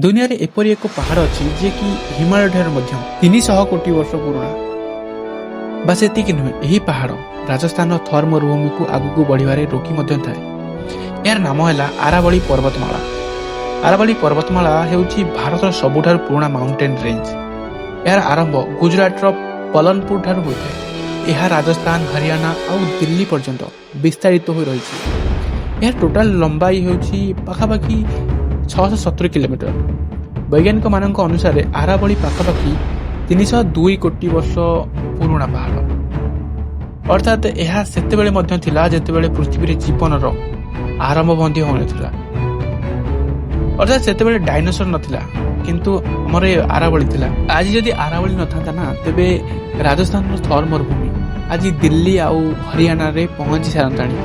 ଦୁନିଆରେ ଏପରି ଏକ ପାହାଡ଼ ଅଛି, ଯିଏକି ହିମାଳୟ ଠାରୁ ମଧ୍ୟ 300 କୋଟି ବର୍ଷ ପୁରୁଣା। ବାସ୍ ଏତିକି ନୁହେଁ, ଏହି ପାହାଡ଼ ରାଜସ୍ଥାନର ଥର ମରୁଭୂମିକୁ ଆଗକୁ ବଢ଼ିବାରେ ରୋକି ମଧ୍ୟ ଥାଏ। ଏହାର ନାମ ହେଲା ଆରାବଳୀ ପର୍ବତମାଳା। ଆରାବଳୀ ପର୍ବତମାଳା ହେଉଛି ଭାରତର ସବୁଠାରୁ ପୁରୁଣା ମାଉଣ୍ଟେନ୍ ରେଞ୍ଜ। ଏହାର ଆରମ୍ଭ ଗୁଜୁରାଟର ପଲନପୁର ଠାରୁ ହୋଇଥାଏ। ଏହା ରାଜସ୍ଥାନ, ହରିୟାଣା ଆଉ ଦିଲ୍ଲୀ ପର୍ଯ୍ୟନ୍ତ ବିସ୍ତାରିତ ହୋଇ ରହିଛି। ଏହାର ଟୋଟାଲ ଲମ୍ବାଇ ହେଉଛି ପାଖାପାଖି 670 କିଲୋମିଟର। ବୈଜ୍ଞାନିକମାନଙ୍କ ଅନୁସାରେ ଆରାବଳୀ ପାଖାପାଖି 302 କୋଟି ବର୍ଷ ପୁରୁଣା ପାହାଡ଼। ଅର୍ଥାତ୍ ଏହା ସେତେବେଳେ ମଧ୍ୟ ଥିଲା, ଯେତେବେଳେ ପୃଥିବୀରେ ଜୀବନର ଆରମ୍ଭ ମଧ୍ୟ ହୋଇନଥିଲା। ଅର୍ଥାତ୍ ସେତେବେଳେ ଡାଇନୋସର ନଥିଲା, କିନ୍ତୁ ଆମର ଏ ଆରାବଳୀ ଥିଲା। ଆଜି ଯଦି ଆରାବଳୀ ନଥାନ୍ତା ନା, ତେବେ ରାଜସ୍ଥାନର ଥର ମରୁଭୂମି ଆଜି ଦିଲ୍ଲୀ ଆଉ ହରିୟାଣାରେ ପହଞ୍ଚି ସାରନ୍ତାଣି।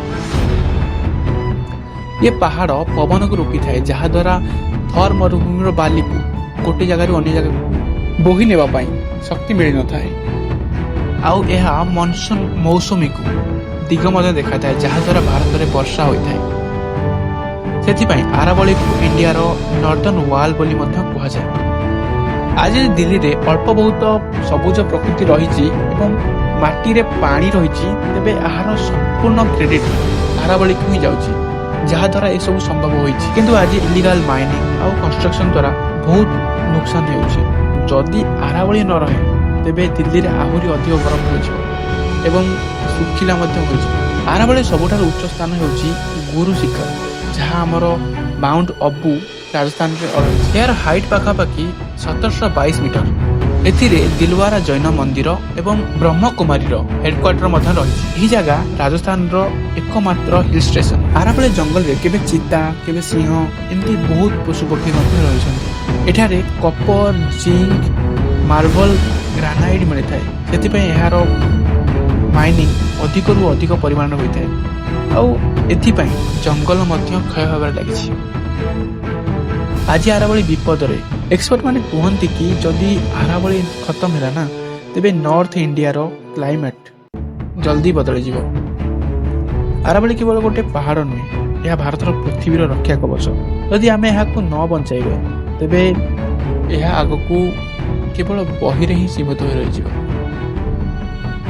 ଏ ପାହାଡ଼ ପବନକୁ ରୋକିଥାଏ, ଯାହାଦ୍ୱାରା ଥର ମରୁଭୂମିର ବାଲିକୁ ଗୋଟେ ଜାଗାରୁ ଅନ୍ୟ ଜାଗାକୁ ବୋହି ନେବା ପାଇଁ ଶକ୍ତି ମିଳିନଥାଏ। ଆଉ ଏହା ମନସୁନ ମୌସୁମୀକୁ ଦିଗ ମଧ୍ୟ ଦେଖାଥାଏ, ଯାହାଦ୍ୱାରା ଭାରତରେ ବର୍ଷା ହୋଇଥାଏ। ସେଥିପାଇଁ ଆରାବଳୀକୁ ଇଣ୍ଡିଆର ନର୍ଦର୍ନ ୱାଲ୍ ବୋଲି ମଧ୍ୟ କୁହାଯାଏ। ଆଜି ଦିଲ୍ଲୀରେ ଅଳ୍ପ ବହୁତ ସବୁଜ ପ୍ରକୃତି ରହିଛି ଏବଂ ମାଟିରେ ପାଣି ରହିଛି, ତେବେ ଏହାର ସମ୍ପୂର୍ଣ୍ଣ କ୍ରେଡିଟ୍ ଆରାବଳୀକୁ ହିଁ ଯାଉଛି, ଯାହାଦ୍ୱାରା ଏସବୁ ସମ୍ଭବ ହୋଇଛି। କିନ୍ତୁ ଆଜି ଇଲିଗାଲ ମାଇନିଂ ଆଉ କନଷ୍ଟ୍ରକ୍ସନ ଦ୍ୱାରା ବହୁତ ନୁକସାନ ହେଉଛି। ଯଦି ଆରାବଳୀ ନ ରହେ, ତେବେ ଦିଲ୍ଲୀରେ ଆହୁରି ଅଧିକ ଗରମ ହୋଇଯିବ ଏବଂ ଶୁଖିଲା ମଧ୍ୟ ହୋଇଯିବ। ଆରାବଳୀ ସବୁଠାରୁ ଉଚ୍ଚ ସ୍ଥାନ ହେଉଛି ଗୁରୁ ଶିଖର, ଯାହା ଆମର ମାଉଣ୍ଟ ଅବୁ ରାଜସ୍ଥାନରେ ରହିଛି। ଏହାର ହାଇଟ୍ ପାଖାପାଖି 1722 ମିଟର। ଏଥିରେ ଦିଲୱାରା ଜୈନ ମନ୍ଦିର ଏବଂ ବ୍ରହ୍ମକୁମାରୀର ହେଡକ୍ୱାର୍ଟର ମଧ୍ୟ ରହିଛି। ଏହି ଜାଗା ରାଜସ୍ଥାନର ଏକମାତ୍ର ହିଲ୍ ଷ୍ଟେସନ। ଆରାବଳୀ ଜଙ୍ଗଲରେ କେବେ ଚିତା, କେବେ ସିଂହ, ଏମିତି ବହୁତ ପଶୁପକ୍ଷୀ ମଧ୍ୟ ରହିଛନ୍ତି। ଏଠାରେ କପର, ଜିଙ୍କ, ମାର୍ବଲ, ଗ୍ରାନାଇଟ୍ ମିଳିଥାଏ। ସେଥିପାଇଁ ଏହାର ମାଇନିଂ ଅଧିକରୁ ଅଧିକ ପରିମାଣରେ ହୋଇଥାଏ ଆଉ ଏଥିପାଇଁ ଜଙ୍ଗଲ ମଧ୍ୟ କ୍ଷୟ ହେବାରେ ଲାଗିଛି। ଆଜି ଆରାବଳୀ ବିପଦରେ। ଏକ୍ସପର୍ଟ ମାନେ କୁହନ୍ତି କି ଯଦି ଆରାବଳୀ ଖତମ ହେଲା ନା, ତେବେ ନର୍ଥ ଇଣ୍ଡିଆର କ୍ଲାଇମେଟ୍ ଜଲ୍ଦି ବଦଳିଯିବ। ଆରାବଳୀ କେବଳ ଗୋଟେ ପାହାଡ଼ ନୁହେଁ, ଏହା ଭାରତର ପୃଥିବୀର ରକ୍ଷା କବଚ। ଯଦି ଆମେ ଏହାକୁ ନ ବଞ୍ଚାଇବେ, ତେବେ ଏହା ଆଗକୁ କେବଳ ବହିରେ ହିଁ ସୀମିତ ହୋଇ ରହିଯିବ।